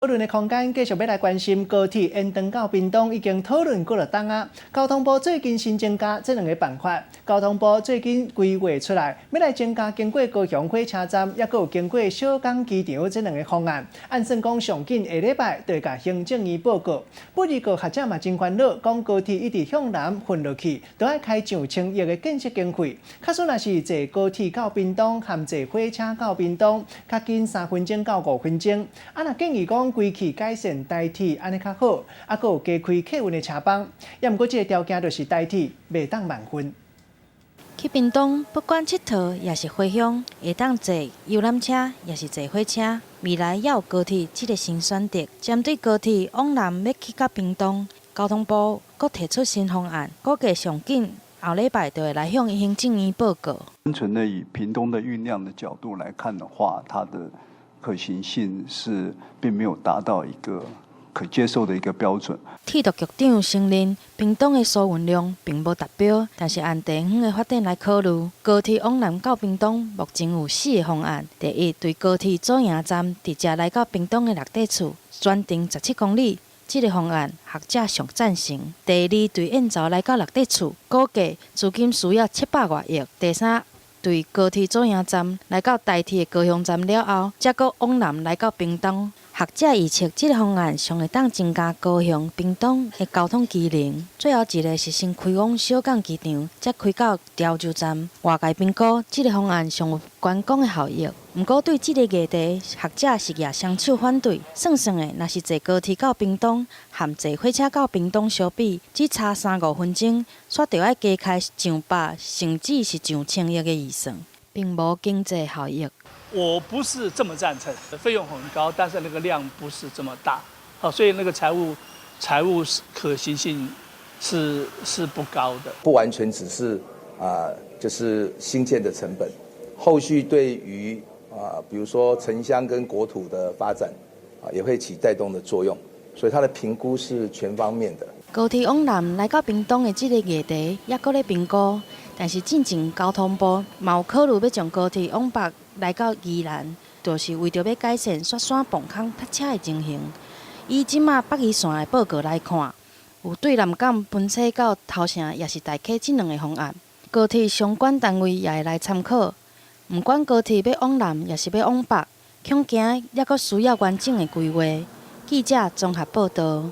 討論的空間繼續欲來關心高鐵延長到屏東已經討論幾落冬啊。交通部最近新增加這兩个板塊，交通部最近規劃出來，欲來增加經過高雄火車站，抑閣有經過小港機場這兩个方案。按算講上緊下禮拜就會共行政院報告。不過學者嘛真煩惱，講高鐵一直向南分落去，都愛開上千億的建設經費。假使若是坐高鐵到屏東，含坐火車到屏東，較緊3分鐘到5分鐘。啊，若建議講規氣改善台鐵，按呢較好，啊，閣有加開客運的車班，抑毋過這个條件就是台鐵袂當慢運。去屏東，不管𨑨迌抑是回鄉，會當坐遊覽車，抑是坐火車。未來猶有高鐵這个新選擇。針對高鐵往南欲去到屏東，交通部閣提出新方案，估計上緊後禮拜就會來向行政院報告。單純的以屏東的運量的角度來看的話，它的可行性是並沒有達到一個可接受的一個標準。鐵道局長承認，屏東的輸運量並無達標，但是按地方的發展來考慮，高鐵往南到屏東目前有四个方案。第一，對高鐵左營站直接來到屏東的六塊厝，全程17公里，這个方案學者上贊成。第二，對燕巢來到六塊厝，估計資金需要700外億。第三，對高鐵左營站來到台鐵的高雄站了後，才閣往南來到屏東。學者預測，這个方案上會當增加高雄、屏東的交通機能。最後一个是先開往小港機場，才開到潮州站。外界評估，這个方案上有觀光的效益。毋過對這个議題，學者是舉雙手反對。算算的，若是坐高鐵到屏東，和坐火車到屏東相比，只差三五分鐘，卻著愛加開上百，甚至是上千億的預算，並無經濟效益。我不是這麼贊成，費用很高，但是那個量不是這麼大，好，所以那個財務可行性是不高的。不完全只是就是興建的成本，後續對於比如說城鄉跟國土的發展也會起帶動的作用，所以它的評估是全方面的。高鐵往南來到屏東的這个議題，猶閣咧評估，但是進前交通部嘛有考慮欲將高鐵往北來到宜蘭，就是為著欲改善雪山磅空塞車的情形。以這馬北宜線的報告來看，有對南港分叉到頭城，抑是大溪這兩个方案，高鐵相關單位也會來參考。毋管高鐵欲往南，抑是欲往北，恐驚猶閣需要完整的規劃。記者綜合報導。